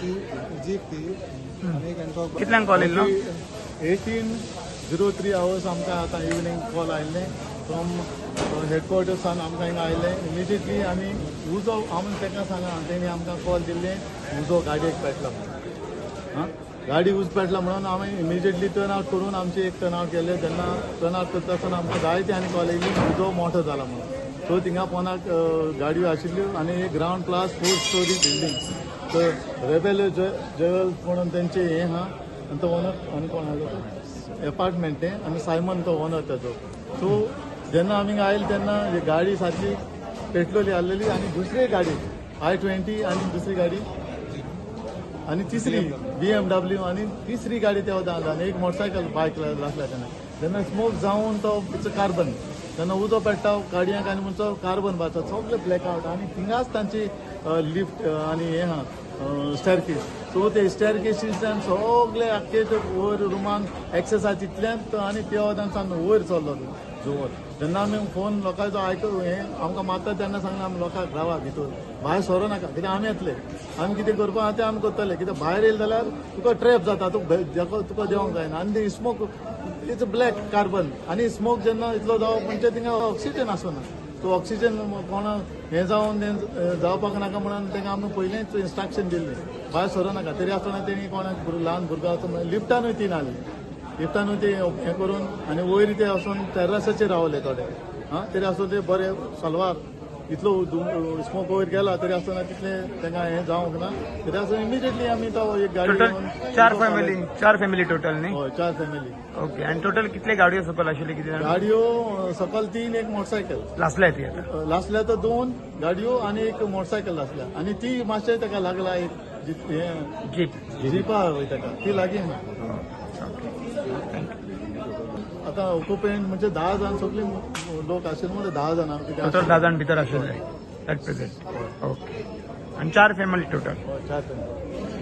ती जीप ती आनी तांचो. कितल्यांक कॉल येयल्लो? 18:03 आवर्स आमकां आतां इवनींग कॉल आयिल्लें फ्रॉम हेडक्वॉर्टर्सान. आमकां हिंगा आयलें इमिजिएटली. आमी उजो आमी ताका सांगा, तेणी आमकां कॉल दिल्लें, उजो गाडयेक पेटला म्हणून. आं, गाडी उज पेटला म्हणून आमी इमिजिएटली टर्न आवट करून आमची एक टर्न आवट केले. तेन्ना टर्न आवट करता आसतना आमकां जायते आनी कॉल येयली, उजो मोठो जाला म्हणून. सो थिंगा पोनाक गाडयो आशिल्ल्यो आनी एक ground plus 4 storey building. तर रेबेल जेवल म्हणून तेंचे हें आहा आनी तो ओनर आनी कोण आहा एपार्टमेंट तें आनी सायमन तो ओनर ताचो. सो जेन्ना आमी आयले तेन्ना ही गाडी सारकी पेटलोली आहलेली आनी दुसरी गाडी i20 आनी दुसरी गाडी आनी तिसरी BMW आनी तिसरी गाडी त्या वता आनी एक मोटरसायकल बायक लागला. तेन्ना जेन्ना स्मोक जावन तो it's carbon, तेन्ना उजो पेट्टा गाडयांक आनी म्हणचो कार्बन बारता, सगळे ब्लॅक आवट. आनी थिंगाच तांची लिफ्ट आनी हें आहा, स्टॅरकेस. सो ते स्टॅरकेसींतल्यान सगळे आख्खे ते वयर रुमांक एक्सेस आहा तितल्यान आनी त्या वतान सावन वयर चल्लो तो जोवर. जेन्ना आमी फोन लोकांचो आयक हें आमकां मारता तेन्ना सांगला आमी लोकांक, रावा भितर, भायर सरो नाका, कित्याक आमी येतले, आमी कितें करपा आहा तें आमी करतले. कित्याक भायर येयले जाल्यार तुका ट्रॅप जाता, तूं तुका देंवंक जायना. आनी ते स्मोक, it's black carbon आनी स्मोक जेन्ना इतलो जावप म्हणजे थिंगा ऑक्सिजन आसना. सो ऑक्सिजन कोणा हें जावन तें जावपाक नाका म्हणून तांकां आमी पयलींच इन्स्ट्रक्शन दिल्लें, भायर सरो नाका. तरी आसतना तेणी कोणाक ल्हान भुरगो आसा म्हणून लिफ्टानूय ती नासली, लिफ्टानूय ते हें करून आनी वयर ते वचून टेर्रसाचेर रावले थोडे. आं, तरी आसतना ते बरे सलवार, इतलो स्मोक वयर गेला तरी आसतना तितलें तांकां हें जावंक ना. तरी आसतना इमिजिएटली आमी तो एक गाडी टोटल चार फॅमिली, चार फॅमिली टोटल न्ही? हय, चार फॅमिली. ओके, आनी टोटल कितले गाडयो सकयल आशिल्ले, कितें जाण? गाडयो सकल तीन, एक मोटरसायकल. लासल्या ती आता? लासल्या तर दोन गाडयो आनी एक मोटरसायकल आसल्या आनी ती मातशें ताका लागला एक हें जीप. जिपा वय ताका ती लागीं आहा. आतां ऑक्युपेंट म्हणजे 10 जाण सगळीं लोक आशिल्ले म्हणजे 10 जाणां कितें. टोटल 10 जाण भितर आशिल्ले एट प्रेझेंट. ओके, आनी चार फॅमिली टोटल. हय, चार फॅमिली.